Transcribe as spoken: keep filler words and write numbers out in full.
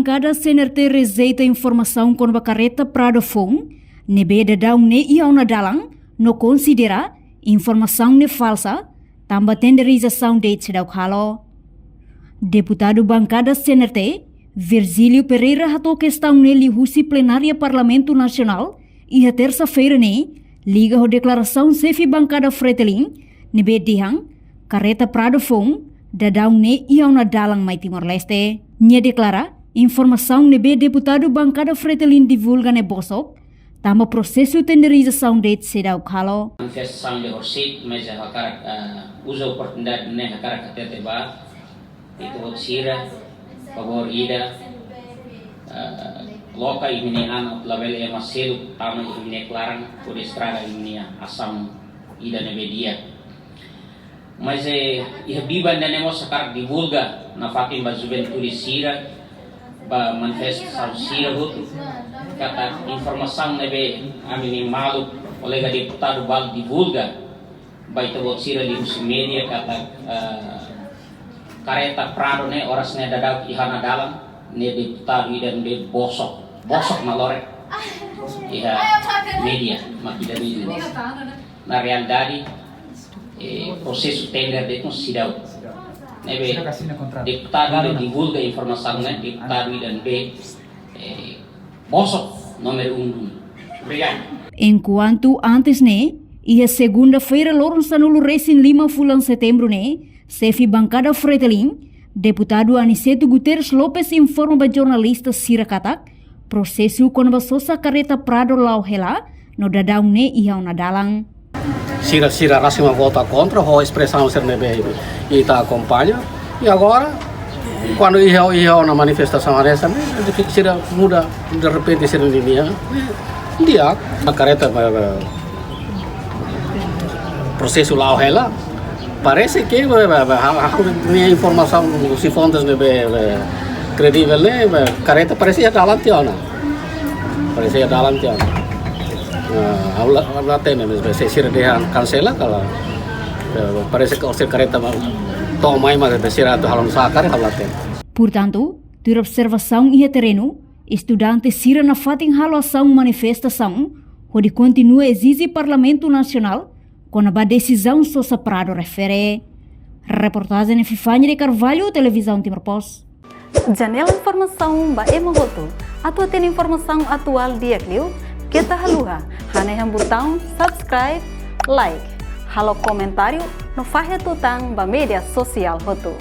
Bankada C N R T rejeita informasaun kona-ba kareta Prado foun ne'ebé daudaun ne'e iha ona dalan, no konsidera informasaun ne'e falsa, tanba tenderizasaun de'it seidauk halo. Deputadu bankada C N R T, Virgílio Pereira, hato'o kestaun ne'e liuhusi plenária Parlamentu Nasionál iha tersa-feira ne'e, liga ho deklarasaun xefe bankada Fretilin ne'ebé dehan kareta Prado foun daudaun ne'e iha ona dalan mai Timor-Leste. Nia deklara informasaun ne'ebé deputadu bankada Fretilin divulga ne'e bosok, tanba prosesu tenderizasaun de'it seidauk halo. Manifestasaun de horsik, mas ha'u hakarak, eh, uza oportunidade ne'e hakarak hatete ba ita-boot sira, favór ida, eh, loke imi-nia an, labele ema seluk tama iha imi-nia klaran, hodi estraga imi-nia asaun ida ne'ebé di'ak. Mas, eh, iha biban ida-ne'e mós hakarak divulga nafatin ba juventude sira, ba manifestasaun sira hotu, katak informasaun ne'ebé ami-nia maluk, kolega deputadu balu divulga ba ita-boot sira liuhusi média katak, eh, kareta Prado ne'e oras ne'e daudaun iha ona dalan, ne'e deputadu ida ne'ebé bosok, bosok na lorek iha média, mak ida ne'e. Na realidade, eh, prosesu tender de'it seidauk. Ne'ebé deputadu ne'ebé divulga informasaun ne'e, deputadu ida ne'ebé, eh, bosok númeru um duni. Obrigadu. Enkuantu antes ne'e, iha segunda-feira loron sanulu-resin-lima fulan Setembru ne'e, xefe bankada Fretilin, deputadu Aniceto Guterres Lopes, informa ba jornalista sira katak prosesu kona-ba sosa kareta Prado la'o hela, no daudaun ne'e iha ona dalan. Sira, sira rasik mak vota kontra, ho espresaun sira ne'ebé ita akompaña. I agora, kuandu iha, iha ona manifestasaun hanesan ne'e, sira muda derrepente sira-nia, di'ak, kareta, eh, eh, prosesu la'o hela. Parese ke, eh, eh, eh, ha'u, ha'u-nia informasaun husi fontes ne'ebé, eh, kredivel ne'e, eh, kareta parese iha dalan tiha ona. Parese iha dalan tiha ona. Eh, ha'u la, ha'u la hatene, mas se sira dehan kansela ka lae, eh, parese ke orsida kareta mak to'o mai, mas sira atu halo nu'usá karik, ha'u la hatene. Portantu, tuir observasaun iha terrenu, estudante sira nafatin halo asaun manifestasaun, hodi kontinua ezije Parlamentu Nasionál kona-ba desizaun sosa Prado refere. Reportajen Epifania de Carvalho, Televizaun Timor Post. Janela informasaun ba ema hotu. Atu hatene informasaun atuál di'ak liu, keta haluha hanehan butaun subscribe, like, halo komentáriu, no fahe tutan ba média sosiál hotu.